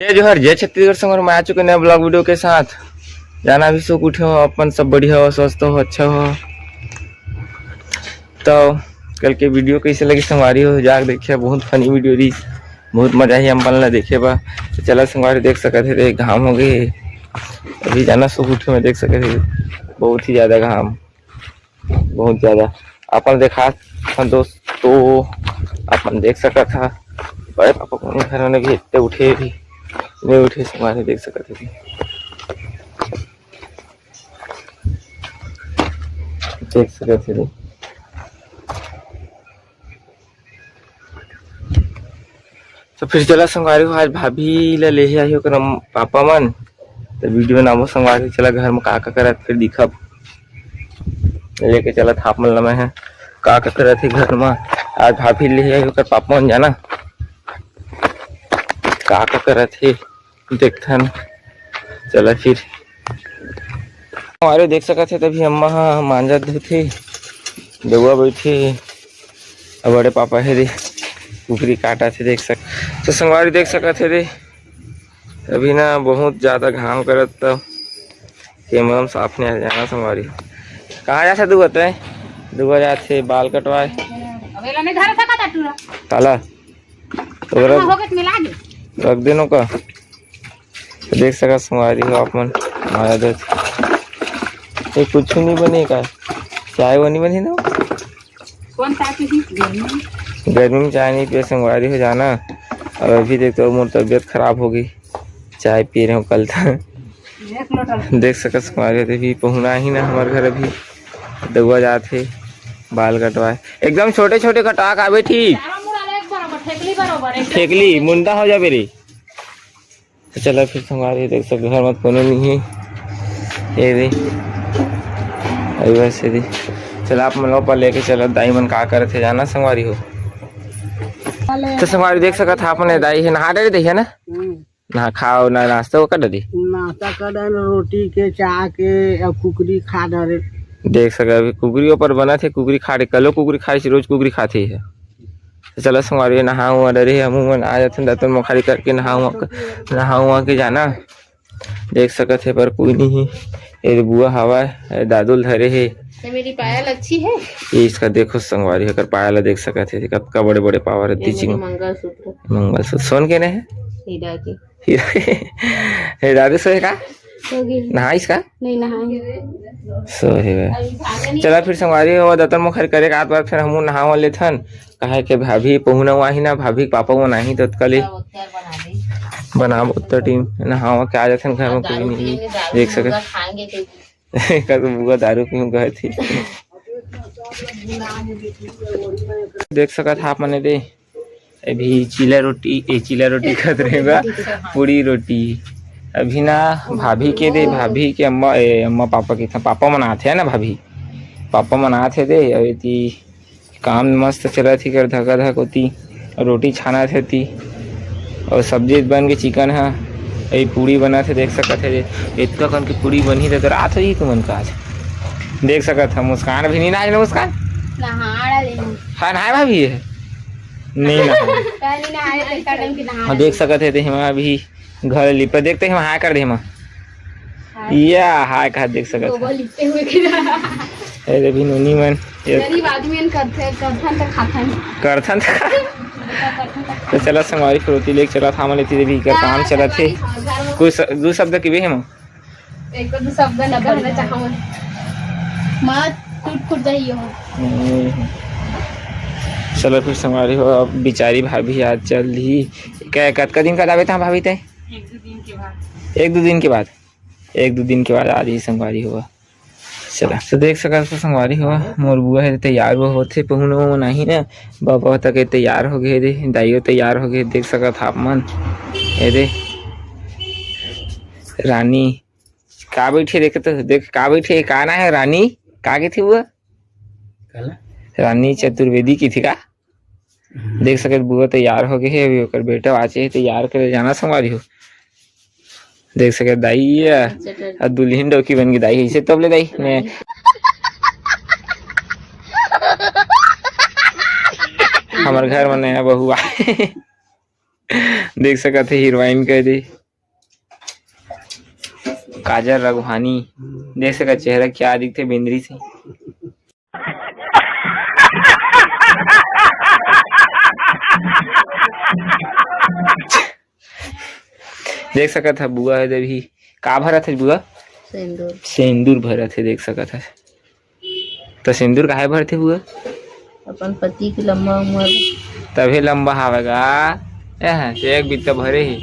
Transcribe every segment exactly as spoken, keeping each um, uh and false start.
जय जोहार, जय छत्तीसगढ़ संगवारी, मैं आ चुके नया vlog video के साथ। जाना भी सुख उठे हो, अपन सब बढ़िया हो, स्वस्थ हो, अच्छा हो। तो कल के video कैसे लगी संगवारी हो, जाके देखिए, बहुत funny video रही, बहुत मजा ही हम ला देखे बा। तो चला संगवारी, देख सकत हे, देख घाम हो गए, अभी जाना सुख उठे में देख सकत हे, बहुत ही ज्यादा घाम, बहुत ज्यादा। अपन देखा था दोस्तों, अपन देख सकत था, बड़े पापा के घर में भी इतने उठे भी नहीं उठे, संगवारी देख सकत हे, देख सकत हे। तो फिर चला संगवारी हो, आज भाभी ला लेहे आही ओकर पापा मन। तो video बनाबो संगवारी, चला घर में का का करत फिर दिखब। लेके चलत हाफ मन लम्बा है, का का करत हे घर में। आज भाभी लेहे आही ओकर पापा मन, जाना का का करत हे। देखथन, चला फिर। संगवारी देख सकत हे, तभी अम्मा ह मांजत धोथे, दउआ बैठे हे, अब बड़े पापा हे दे, कुकरी काटत हे, देख सक-, तो संगवारी देख सकत हे दे, अभी ना बहुत ज्यादा घाम करत, त camera में साफ नहीं आ जाना संगवारी। कहाँ जाथे दुआ तय? दुआ जाथे बाल कटवाए। काला? ओकरा रख देनो का? तो देख सकत संगवारी हो आप मन, माया दे। ये कुछ नहीं बने का? चाय वो नहीं बनी ना? कौन चाय पीही? गर्मी में चाय नहीं पिए संगवारी हो, जाना। और अभी देख तो मोर तबीयत खराब हो गई, चाय पी रहे हो कल तक। देख सकत संगवारी हो, अभी पहुना ही ना हमारे घर, अभी दउआ जात हे बाल कटवाए, एकदम छोटे छोटे कटा का बेटी। ठेकली मुंडा हो जाबे रे। तो चला फिर संगवारी, देख सकत घर में कोनो नहीं है। ये दे, अभी बस ये दे। चला आप मन ऊपर लेके चला, दाई मन का करत हे जाना संगवारी हो। तो संगवारी देख सकत हा, अपने दाई हे नहा डरे दे है ना, नहा खाओ ना नाश्ता वो कर डरे। नाश्ता कर डरे, रोटी के, चाय के, अब कुकरी खा डरे। देख सकत अभी कुकरी ऊपर बनत हे, कुकरी खा डरे, कलो कुकरी खाए, रोज कुकरी खाते है। तो चला संगवारी, नहा हुआ डरे, हम मन आ जाते, दतन मोखारी करके नहा हुआ, नहा हुआ के जाना। देख सकत हे पर कोई नहीं हे। ये बुआ हवा है, दादुल धरे हे। ये मेरी पायल अच्छी है। ये इसका देखो संगवारी, एकर पायल देख सकत हे, कतका बड़े बड़े पावर है। ये मेरी मंगलसूत्र। मंगलसूत्र सोन के नहीं है? हीरा के। हीरा के। हे दादू सोहे का? नहाइस का? नहीं नहाए। सोहे बा। चला फिर संगवारी हो, दतन मोखारी करे के आत बार फिर हमू नहावा लेथन। काहे के भाभी पहुना हुआ ही ना, भाभी के पापा वो नहीं तो कल ही बनाबो तो टीम नहावा के आ जाथन घर में, कोई नहीं देख सकत। एकर तो बुआ दारू पीऊँ कहे थी। देख सकत हा आप मने दे, अभी चीला रोटी, ए, चीला रोटी खात रहे बा, पूड़ी रोटी। अभी ना भाभी के दे, भाभी के अम्मा, ए, अम्मा पापा के था, पापा मन आथे ना भाभी, पापा मन आथे दे, अभी ती काम मस्त चलत हे, कर धका धक होती, रोटी छानत हे ती, और सब्जी बन के चिकन हा, ये पूड़ी बनत हे, देख सकत हे, इतना कन के पूड़ी बनही त रात होही तुमन का आज। देख सकत हा, मुस्कान भी नहीं नहाए ना, मुस्कान? नहा डाले हूँ। हाँ, नहाए भाभी है? नहीं नहाए। पहले नहाए, तो इतना टाइम की नहा हाँ, डाले। देख सकत हे, ते हम अभी घर लिपे, देखते हम हाय कर दे हम। हाय। या हाय कहा देख सकत गोबर है। लिपते हुए गिरा। ए, अभी नोनी मन, ये गरीब आदमी मन करथे, करथन त खाथन। करथन त खा-, करथन त तो चला संगवारी फिर रोटी लेके चला था, हमन लेती देवी का काम चलत हे। संगवारी, हाँ, घर में कुछ स-, दू शब्द किबे हे माँ? एक तो दू शब्द न कहना चाहूँ। माँ टूट फूट जाइयो। हम्म। चलो फिर संगवारी हो, अब बेचारी भाभी आज चल दी। क्या, कतका दिन का दावे था भाभी ते? एक दो दिन के बाद। एक दो दिन के बाद, एक दो दिन के बाद आ जाही संगवारी हो। चला, तो देख सकत हो संगवारी हो, मोर बुआ हे तैयार हुआ होथे, पहुना वो नहीं ना, बाबा तक के तैयार हो गए दे, दाइयो तैयार हो गए, देख सकत आप मन। ए दे, रानी का बैठे, देख तो, देख का बैठे, का ना है रानी, का के थी वो? काला? रानी चतुर्वेदी की थी का? देख सकत बुआ तैयार हो गए हे, अभी ओकर बेटा बाचे हे तैयार करे जाना संगवारी हो। देख सकत दाई ये, आ दुल्हन डौकी बन गई दाई, इसे तब ले दाई ने। हमर घर में नया बहू आए। देख सकत हे हीरोइन कह दे काजल राघवानी। देख सकत चेहरा क्या दिखथे बिंदरी से। देख सकत ह बुआ हे देवी का भरत हे बुआ। सेंदूर। सेंदूर भरत हे देख सकत ह। त सेंदूर काहे भरथे बुआ? अपन पति के लंबा उम्र। तभे लंबा हावे गा। एह, एक बित्ता भरे हे।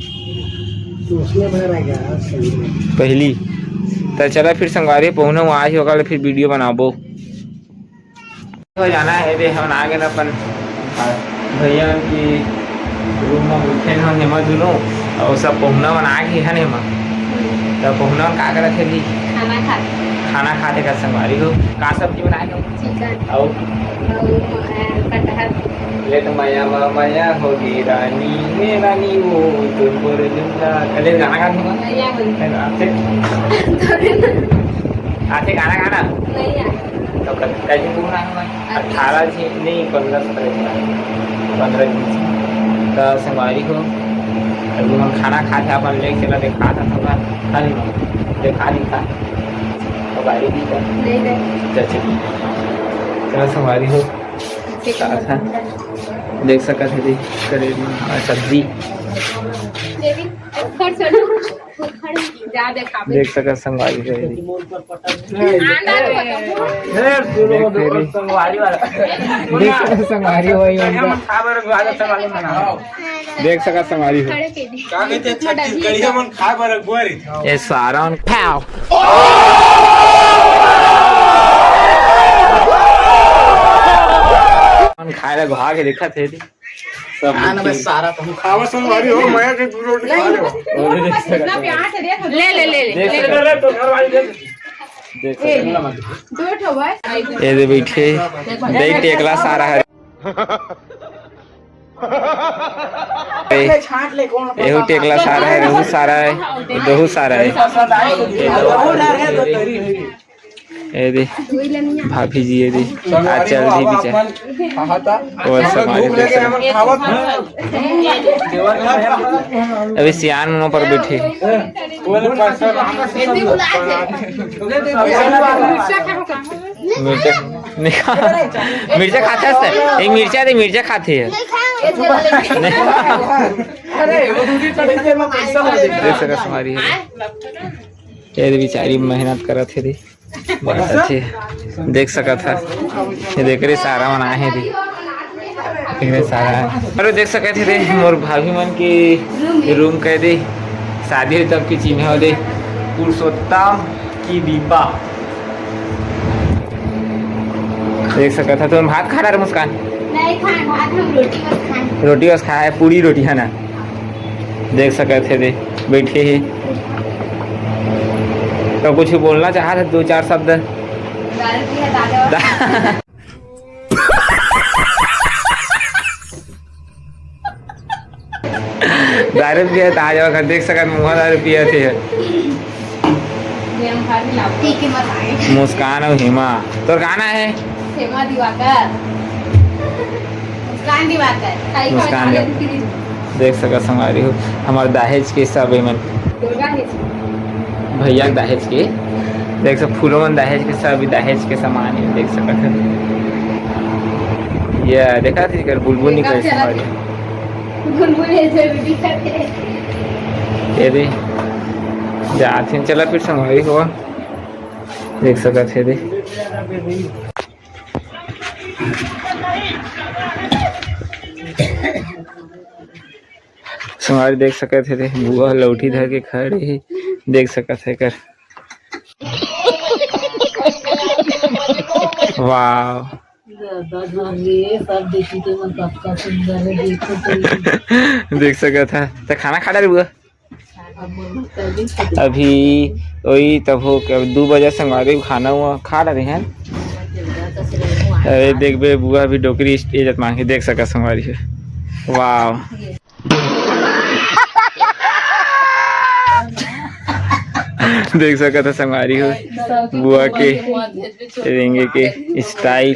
उसमें भरा गा सेंदूर। पहली। त चला फिर संगवारी पहुना वहाँ ही होगा फिर वीडियो बनाबो। तो जाना हे रे, हमन आ गेन अपन भैया मन की रूम में उठे हन हेमा दुनो, अउ सब पहुना मन आ गे हन हेमा। त पहुना मन का करत हे जी? खाना खात। खाना खात हे का संगवारी हो? का सब्जी बनाए हो? चिकन। अउ? अउ, अ, कटहर। ले तो मया मा मया होगे रानी, ए रानी वो तुम बोल जुमला। अरे गाना गा दूंगा। नहीं आ बोल। है ना, आते? थोड़े ना। आते गाना गाना? नहीं आ। तो क-, कैसे तू गाना गा? अच्छा। अठारह जी, नहीं, पन्द्रह सत्रह जी। पन्द्रह जी। तो संगवारी हो, अभी हम खाना खा के अपन लेके चला, देखा था थोड़ा, खा ली ना? देखा दी था। तो गाड़ी भी था। नहीं, नहीं। अच्छा, ठीक। चलो संगवारी हो। ठीक है। का था? देख सकत हे जी, करेला, सब्जी। देख सकत संगवारी हो जी। देख सकत संगवारी हो जी। देख सकत संगवारी हो। का कहते छत्तीसगढ़िया मन खाए बर अगुआ रहिथे। ये सारा मन खाओ। मन खाए ला भाग के देखत हे जी। सब आन बे सारा तो हम खावा संगवारी हो, मैं के दू रोटी खा ले। ले, ले, ले, ले। देख सकत। देख सकत। दो ठो बस। ये दे बैठे, दे टेकला सारा हे। एहू टेकला सारा हे, रहू सारा हे, दोहू सारा हे। ये दे, भाभी जी, ये दे, आ चल दी बिचार। और संगवारी देख सकत। अभी सियान मुंह पर बैठे। मिर्चा, मिर्चा खाथे हस? एक मिर्चा दे, मिर्चा खाथे हे। देख सकत संगवारी हो। ये दे बेचारी मेहनत करत हे रे। बहुत अच्छे। देख सकत ह। ये देख रे सारा मन आहे रे। देख रे सारा। अरे देख सकत हे रे मोर भाभी मन के रूम कह दे। शादी हो तब के चिन्ह हो दे। पुरुषोत्तम की दीपा। देख सकत ह। तुम भात खा रहा रे मुस्कान? नहीं खाए भात, हम रोटी बस खाए। रोटी बस खाए, पूरी रोटी है ना? देख सकत हे दे, बैठे हे। तो कुछ बोलना चाहत हे, दो चार शब्द? दारू पिए, दारू। दा-, दारू पिए, ताजा वखत देख सकत, मुहा दारू पिए थे। ये हम खा भी लाओ। पी के मत आए। मुस्कान अउ हेमा, तोर का नाम हे? हेमा दिवाकर। मुस्कान दिवाकर। खाई खाई मुस्कान खा ले दिवाकर। दीदी। देख सकत संगवारी हो, हमर दहेज के सब एमन। दुर्गा हे। भैया के दहेज के। देख सकत फूलो मन दहेज के, सब दहेज के सामान हे, देख सकत हे। ये देखा थी कर बुलबुल निकल संगवारी। बुलबुल ये जरूरी करते। ये दे। जात हे, चला फिर संगवारी हो। देख सकत हे दे। संगवारी देख सकत हे रे, बुआ लौठी धर के खड़े हे, देख सकत हे कर। वाह। दादा रे, सब देखी के मन कतका सुंदर हे, देखो तो। देख सकत हे। त खाना खा डारे बुआ? अभी वही तब हो के दू बजे संगवारी खाना हुआ खा रहे हैं। अरे देख बे बुआ भी डोकरी इज्जत मांगे, देख सका संगवारी है। वाह। देख सकत ह संगवारी हो बुआ के रेंगे के स्टाइल।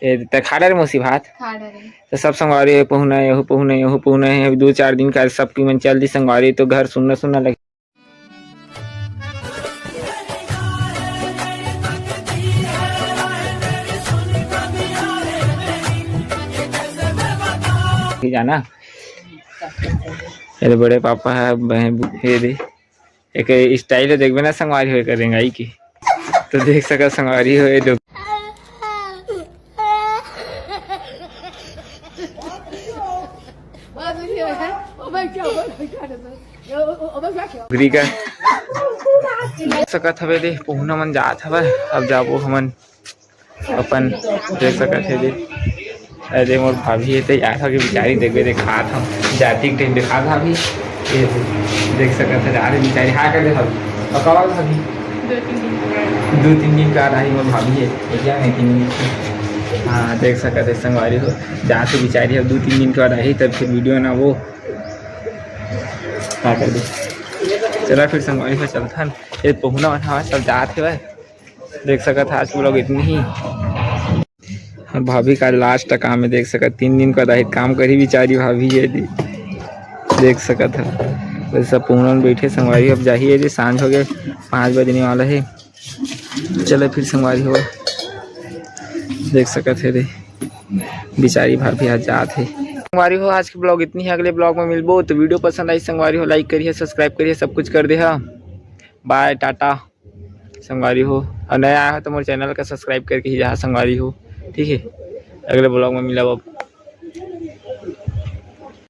ए, त खा डरे मौसी भात? खा डरे। त सब संगवारी हो, पहुना हे, ओहू पहुना हे, ओहू पहुना हे। अभी दो चार दिन का सबकी मन चल दी संगवारी, तो घर सुन्ना सुन्ना लगे। जाना। अरे बड़े पापा हे, बहन, ये दे। एक style देखबे ना संगवारी हो, एक रेंगाई के, तो देख सका संगवारी हो, ये दो। घुघरी का सकत हवे दे, पहुना मन जात हवय, अब जाबो हमन अपन। देख सकत हे दे, अरे मोर भाभी हे तैयार होके बिचारी, देखबे दे खात हम, जाती के टाइम दिखात भाभी। ये दे, देख सकत हे, जा रहे बिचारी, हाँ कर दे भाभी, पकावा भाभी। दो तीन दिन के बाद। दो तीन दिन के बाद आही मोर भाभी हे, भैया नहीं तीन दिन के। हाँ, देख सकत हे संगवारी हो, जात हे बिचारी, अब दो तीन दिन के बाद आही, तब फिर video ना वो का कर दे। चला फिर संगवारी हो, चलथन, ये पहुना मन हवय, सब जात हेवय। देख सकत हे, आज vlog इतनी ही। और भाभी का last काम हे, देख सकत, तीन दिन का दाहित काम करी बिचारी भाभी, ये दे, देख सकत हे। वैसे सब पहुना मन बैठे संगवारी, अब जाही, ये दे, सांझ हो गए, पाँच बजने वाला हे। चले फिर संगवारी हो, देख सकत हे दे, बिचारी भाभी आज जात हे। संगवारी हो, आज के vlog इतनी ही, अगले vlog में मिलबो। तो video पसंद आई संगवारी हो, like करिए, subscribe करिए, सब कुछ कर दे हा। Bye, टाटा संगवारी हो, और नया आया हो तो मोर channel का subscribe करके ही जा संगवारी हो, ठीक है। अगले vlog में मिलब।